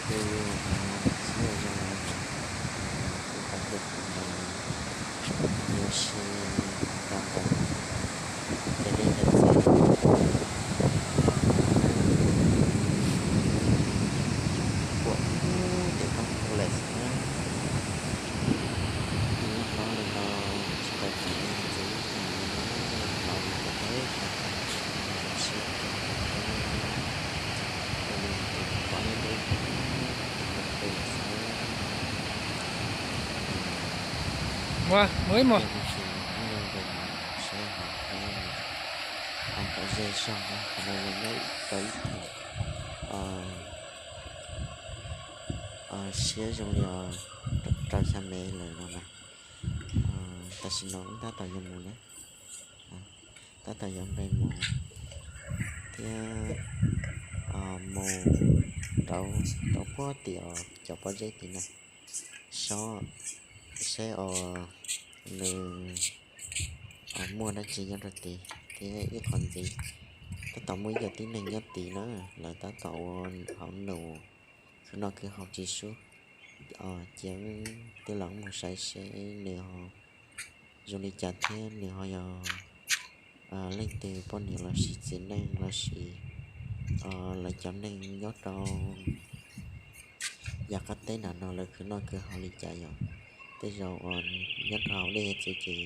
Kuv xav zoo li kuv tau tias kuv yuav sib tau ntawm ces li ntawm txawm kuam ub ces tau hu lawm xwb na. Nyob hlob li no tsis tau txais leej txiv ib yam li no, hlob li ko teb tau tag siab kawg nkaus li. Ua li tus poj niam deb tus poj pem xwb. Mus ib mus. Tiam sis ib leeg nqis mus saib hauv thiab mus hauv kom ze zog na, qhov no yog nyob rau ib tug siab zoo li rau xya mev lawm no na. Tam sim no wb tab tom yuav mus na, tab tom yuav nqis mus thiab mus rau, rau puag tim cov pob zeb tid na, sob saib os nws muaj dab tsi nyob rau tid thiab ib qho ntxiv tab tom muaj ib co tib neeg nyob tid na, lawv tab tom ua hauv nus khwv noj khwv haus tsis sub. Cia tij laug mus saib seb nws ho zoo li cas thiab nws ho yog leej twg poj niam lossis txiv neej lossis lawv cov neeg nyob rau yav qab teb nram no lawv khwv noj khwv haus li cas yom. Tej zaum uas nyob rau hauv dej hiav txwv ces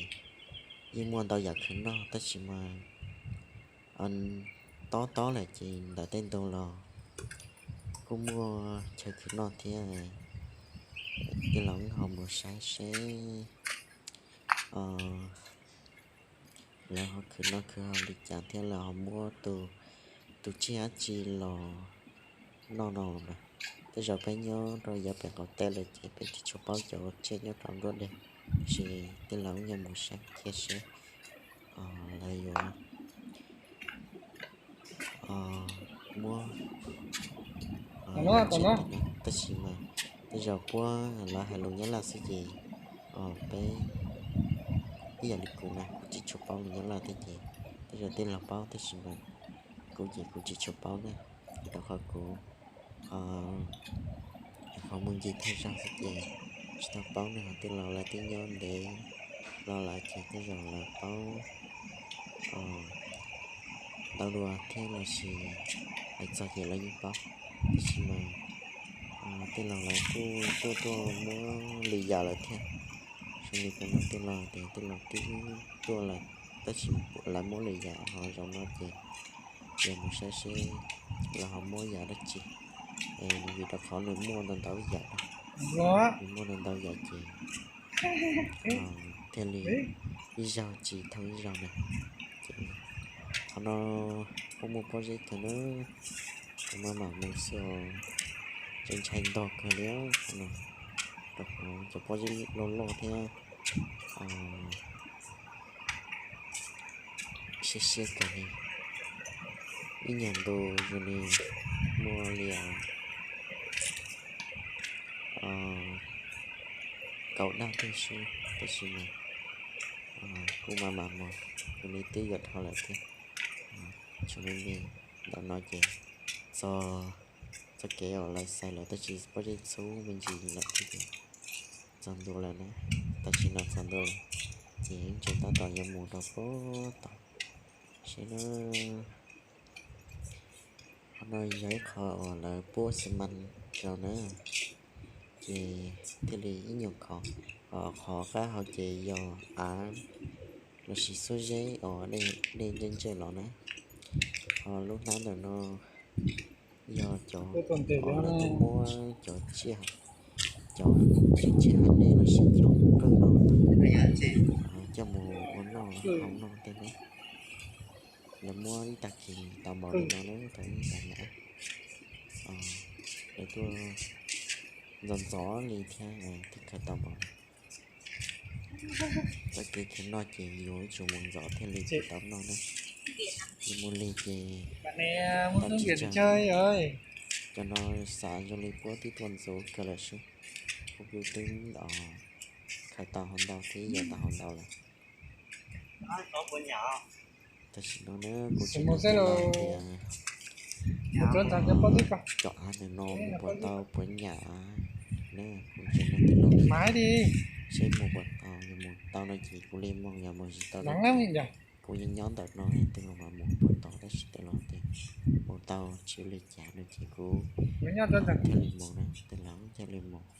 yeej muaj ntau yam khwv noj tab sis mas tob tob lawm ces ntawm tej ntug los kuj muaj chaw khwv noj thiab. Tij laug ho mus saib seb lawv ho khwv noj khwv haus li cas thiab lawv ho muab tus tsiaj dab tsi los noj no los mas. Tej zaum peb nyob rau yav pem qaum teb lawm ces peb tsis tshua paub cov tsiaj nyob rau nruab dej, tab sis tij laug yeej mus saib kiag seb lawv yuav muab tsiaj no, tab sis mas tej zaum puab lawv hais lus Nyab Laj xwb ces peb ib yam li kuv na kuv tsis tshua paub lus Nyab Laj thiab ces tej zaum tij laug paub tab sis mas kuv ces kuv tsis tshua paub na, rau qhov kuv ho mus ncig thawj zaug xwb ces tsis tau paub ne. Ho tij laug lawv twb nyob ntev los lawm ces tej zaum lawv paub ntau dua thiab lossis hais txog ces lawv yeej paub. Tab sis mas tij laug lawv kuj tuaj tuaj muab li yam lawm thiab. Zoo li kuv no tij laug tias tij laug twb tuaj lawm tab sis lawv muab li yam ho zaum no ces cia mus saib seb lawv ho muab yam dab tsi, vim rau qhov nws muaj ntau ntau yam, nws muaj ntau ntau yam ces thiaj li ib zaug tsis thoob ib zaug na. Ces qhov no kuj muaj pob zeb kawg na, kuv maj mam mus xwb os, tseem ntshai ntog kawg li qhov no, rau qhov cov pob zeb loj loj thiab siab siab kawg li. Ib nyuag ntu zoo li muaj li kaum daj teg sub tab sis mas kuj maj mam mus, zoo li twb yuav dhau lawm thiab. Tsis me me ntawm no ces txog txoj kev uas lawv xais lawm tab sis pob zeb txhub me ntsis lawm thiab ces txog ntua lawm na, tam sim no txog ntua lawm ces tseem tab tom yuav mus rau puag tom seb na. Qhov no yog ib qho uas lawv puab xi mas rau na, ces thiaj li ib nyuag khov, qhov qab hau ces yog av lossis xuab zeb uas dej ntsej ntsej los na. Ho lub hnab ntawm no yog cov uas lawv tuaj muab cov tsiaj, cov tsiaj hav dej lossis cov qeej no coj mus ua noj haus noj tej na. Lawv muab ib tag kis tau npaum li no na, tau ib tag na. Lawv tuaj ntxov ntxov li thiab thiaj khaws tau npaum no. Txoj kev khaws noj ces yuav ib tsuas mus ntxov thiaj li khaws tau noj na. Yus mus lig ces tau tsis tsawg. Cov no xav zoo li puab twb tuaj ntxov kawg lawm sub, puab kuj twb khaws tau hauv ntau thiab yos tau hauv ntau lawm. Tam sim no na kuv tseem nug tij laug tias Cov av ntawm no mus puas tau puas nyam na, kuv tseem nug tij laug seb mus puas tau, yog mus tau no ces kuv li mus, yog mus tsis tau no ces kuv yeej nyob ntawm no, tij laug mas mus puas tau tab sis tij laug tias mus tau tsis ua li cas no ces kuv thiaj li mus na, tij laug thiaj li mus.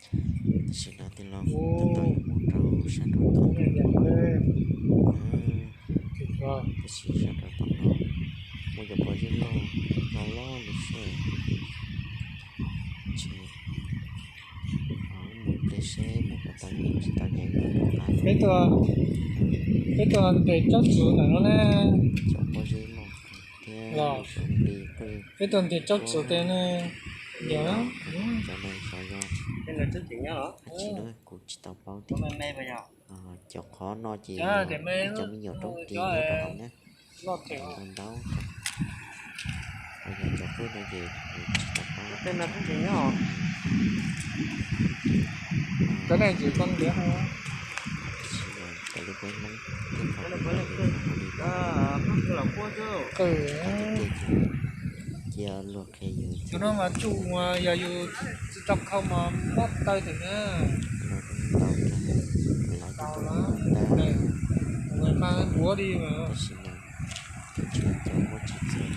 Tam sim no tij laug tab tom yuav mus rau sab nraum tod, tab sis sab nraum tod no muaj cov pob zeb loj loj li seb, tsis mus pliag seb mus puas tau, mus tsis tau ces wb rov qab. Peb tuaj ntes tsob txhuv ntawm no na. Cov pob zeb loj thiab zoo li peb tuaj ntes tsob txhuv tes ne. Cov no xyov yog dab tsi na, kuv tsis tau paub tias. Cov qhov no ces ib cov me nyuam roob ris nyob rau hauv na, ntau ntau. Ho yog cov qwj no ces kuv tsis tau paub. Cov ne ces koj ntiav, tab sis mas cov lub peb Hmoob tib qho kuv hais li no, cia luag qhia yus. Tus no mas tsuj mas yog yus tsis tau khau mas mob taw tim na. Ntau kawg, lawv tib tug ntau, mas ntuav li mas. Tab sis mas cov tsis tau cov muab tsis txog ces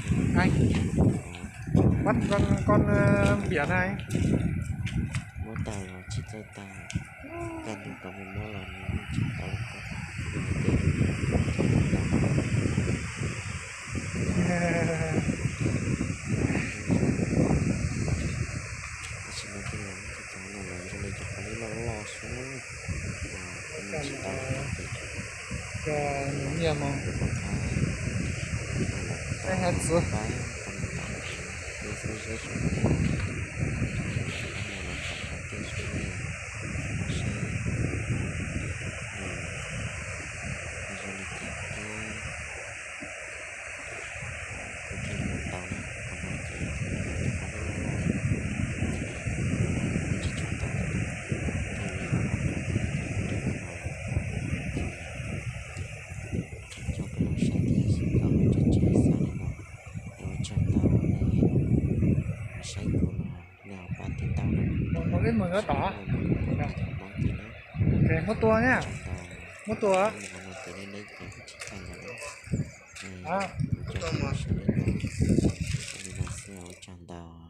muab tag los tsis txawj tag, kaj ntug rov mus muab los nws yeej tsis tau li qub, yog hais tias cov tsis tau. Tab sis no tij laug cov no lawv zoo li cov pob zeb loj loj xwb, tsis tau ces nyiaj mus rov qab, tsis tau pab tau mus tom, nyiaj xwb zeb saum no, rov qab mus los tom qhov twg xwb, seb nws zoo li cas thiab. Kuv thiaj li mus tau na, qhov no ces yog cov pob zeb loj loj, ces tsis tshua tau, thiaj li ua qhov no ces rov qab los. Ces coj peb los saib thiab xwb, tsis tshua xav li no. Es ua tsaug ntau nej saib kuv los nej ho pab tiv tauj rau kuv thiab, mus rau cov Hmoob ces na. Muab tua na, muab tua. Qhov no ces deb deb ces kuv tsis thaij ntau na. Kuv coj peb los saib li no, saib li no xwb, ua tsaug ntau.